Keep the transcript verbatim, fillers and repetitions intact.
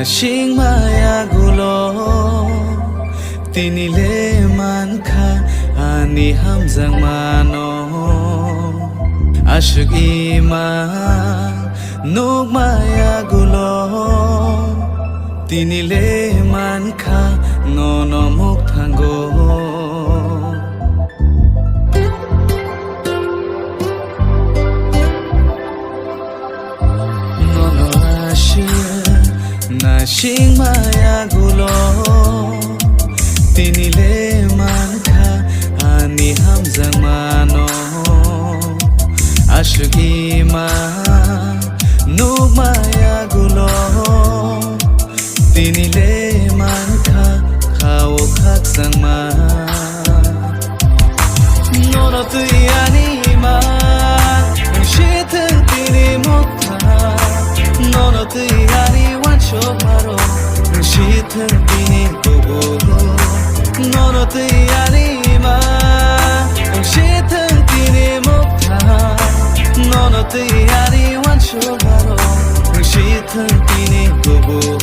Singma yagulo tini le mankha ani hamjakmano. Aswk ima nukma yagulo tini le mankha nono mukthango. Nono aswk nasingma yagulo tini le mankha ani hamjakmano. Aswk ima nukma yagulo tini le mankha khao khakchangma. Nono twi ani ima wngsithwng tini mokha. Nono twi ani wansokmarok wngsithwng tini kubur. Nono twi ani ima wngsithwng tini mokha. Nono twi ani wansokmarok wngsithwng tini kubur.